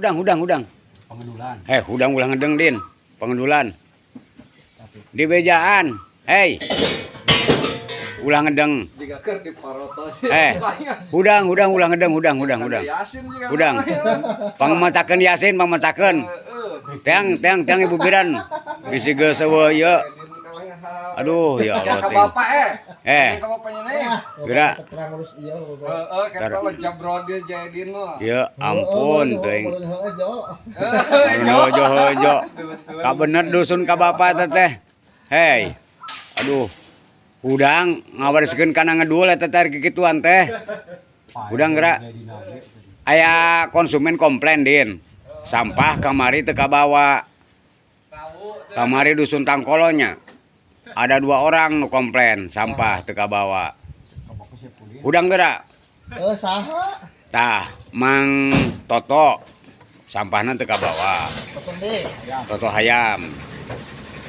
Hudang, hudang, hudang. Pengedulan. Eh, hudang ulah ngedeng, Din. Pengedulan. Dibejaan. Hei. Ulah ngedeng. Jika keur diparotos. Eh, hudang, hudang, ulah ngedeng, hudang, hudang, hudang. Yasin juga. Hudang. Pangmacakeun Yasin, pangmacakeun. Teang, teang, teang, Ibu Bidan. Bisi geus eueuh ieu. Aduh, ya Allah Ka ting. bapak eh. Eh. Ka bapaknya nih. Geura. Terang urus ieu. Heeh, kita lo jabrod dia jadin lo. Ya ampun teuing. Heeh, Jo. Hojo hojo. Ka bener dusun ka bapak teh teh. Hei. Aduh. Hudang ngawariskeun kana ngedul eta teh kikituan teh. Hudang geura. Aya konsumen komplain, Din. Sampah kamari teu kabawa. Kamari dusun Tangkolonya. Ada dua orang nu komplain sampah teu kabawa. Hudang geura. Eh, saha? Tah, Mang Toto sampahna teu kabawa. Potong deh. Toto hayam.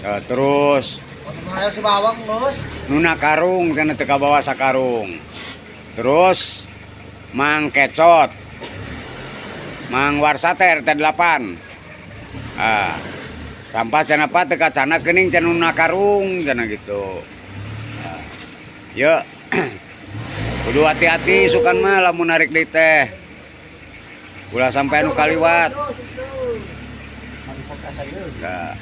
Eh, terus Potong hayam si bawang, Bos. Nuna karung cenah teu kabawa sakarung. Terus Mang Kecot. Mang Warsate RT 8. Ah. Sampah cenah, Pak, teu kacana geuning cenah nuna karung cenah gitu. Ah. Yuk. Kudu hati-hati sukan mah lamun narik deui teh. Ulah sampai anu kaliwat. Nah,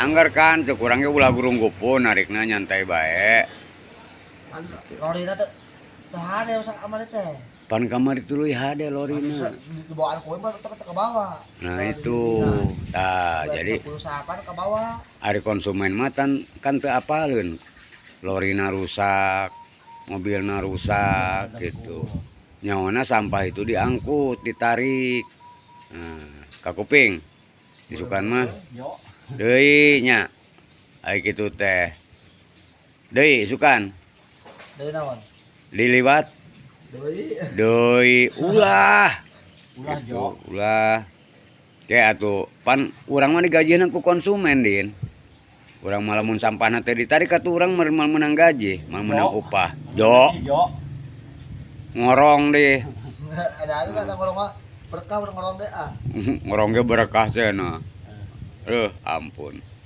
angger kan cek urang ge ulah gurung-gupu narikna, nyantai bae. Lorina teh teh hade sak kamari teh. Pan kamari tuluy hade lorina. Di bawaan kowe mah teu ke bawah. Nah, itu. Tah, jadi 10 sapan ke bawah. Ari konsumen mah kan teu apaleun. Lorina rusak, mobilna rusak gitu. Nyawana sampah itu diangkut, ditarik. Nah, kakuping. Isukan mah Yo. Deui nya. Ai kitu teh. Deui isukan. Deui naon? Liliwat. Deui. Deui ulah. Ulah. Gitu, Jo. ulah. Kayak atuh pan urang mah digajihna ku konsumen, Din. Urang mah lamun sampahna teh ditarik atuh urang moal meunang gaji, moal meunang Jo. Upah. Jo, Jo. Ngorong deh. Ada aja kan ngorong mah berkah, udah ngorong ge ah. Ngorong ge berkah cenah. Aduh, ampun.